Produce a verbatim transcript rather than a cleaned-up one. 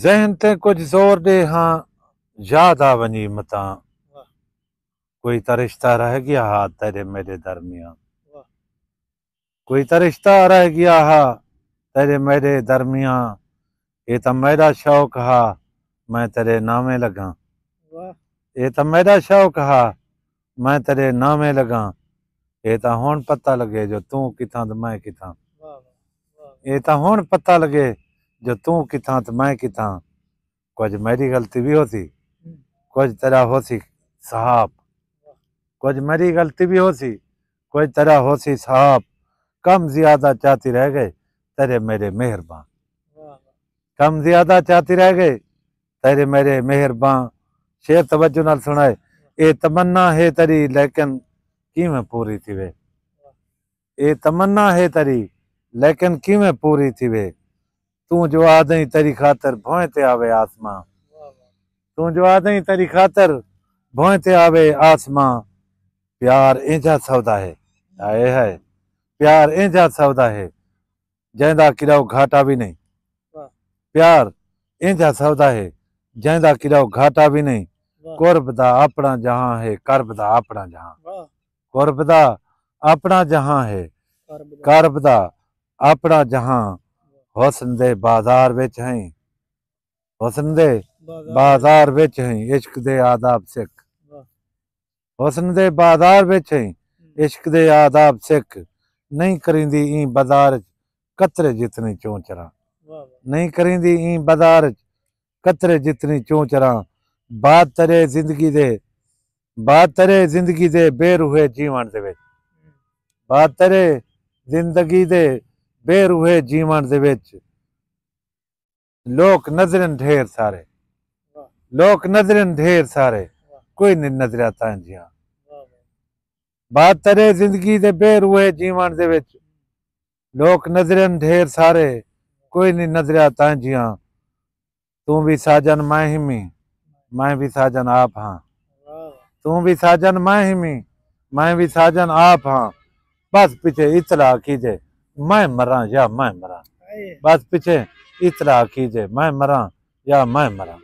ذہن تے کجھ زور ݙے ہاں، یاد آ ونڄی متاں۔ کوئی تاں رشتہ رہ ڳیا ہا تیݙے میݙے درمیان۔ کوئی تاں رشتہ رہ ڳیا ہا تیݙے میݙے درمیان۔ اے تاں میݙا شوق ہا، میں تیݙے ناویں لڳاں۔ اے تاں میݙا شوق ہا، میں تیݙے ناویں لڳاں۔ اے تاں ہݨ پتہ لڳے جو توں کتھاں تے میں کتھاں۔ اے تاں ہݨ پتہ لڳے جو توں کتھاں تے میں کتھاں۔ کجھ میݙی غلطی وی ہوسی، کجھ تیݙا ہوسی صاحب۔ کجھ میݙی غلطی وی ہوسی، کجھ تیݙا ہوسی صاحب۔ کم زیادہ چاتی رہ ڳئے تیݙے میݙے مہربان۔ کم زیادہ چاتی رہ ڳئے تیݙے میݙے مہربان۔ شعر توجہ نال سݨائے۔ اے تمنا ہے تیݙی لیکن کیویں پوری تھیوے۔ اے تمنا ہے تیݙی لیکن کیویں پوری تھیوے۔ توں جو آہدیں تیݙی خاطر بھوئیں تے آوے آسماں۔ توں جو آہدیں تیݙی خاطر بھوئیں تے آوے آسماں۔ پیار اینجھا سودا ہے، ہائے ہائے۔ پیار اینجھا سودا ہے، جیندا کݙاہوں گھاٹا وی نئیں۔ پیار اینجھا سودا ہے، جیندا کݙاہوں گھاٹا وی نئیں۔ قرب دا اپݨا جہاں ہے، کرب دا اپݨا جہاں۔ قرب دا اپݨا جہاں ہے، کرب دا اپݨا جہاں۔ حسن دے بازار وچ ہیں، حسن دے بازار وچ ہیں، عشق دے آداب سکھ۔ حسن دے بازار وچ ہیں، عشق دے آداب سکھ۔ نئیں کریندی ایں بازار وچ قطرے جتنی چوں چراں۔ نئیں کریندی ایں بازار وچ قطرے جتنی چوں چراں۔ بعد تیݙے زندگی دے، بعد تیݙے زندگی دے بے روحے جیوݨ دے وچ، بعد تیݙے زندگی دے بے روحے جیوݨ دے وچ لوک نظرن ڈھیر سارے، لوک نظرن ڈھیر سارے، کوئی نئیں نظریا تاں جیہاں۔ بعد تیݙے زندگی دے بے روحے جیوݨ دے وچ لوک نظرن ڈھیر سارے، کوئی نئیں نظریا تاں جیہاں۔ توں وی ساجن میں ہمی، میں وی ساجن آپ ہاں۔ توں وی ساجن میں ہمی، میں وی ساجن آپ ہاں۔ بس پچھے اطلاع کیجے، میں مراں یا میں مراں۔ بس پچھے اطلاع کیجے، میں مراں یا میں مراں۔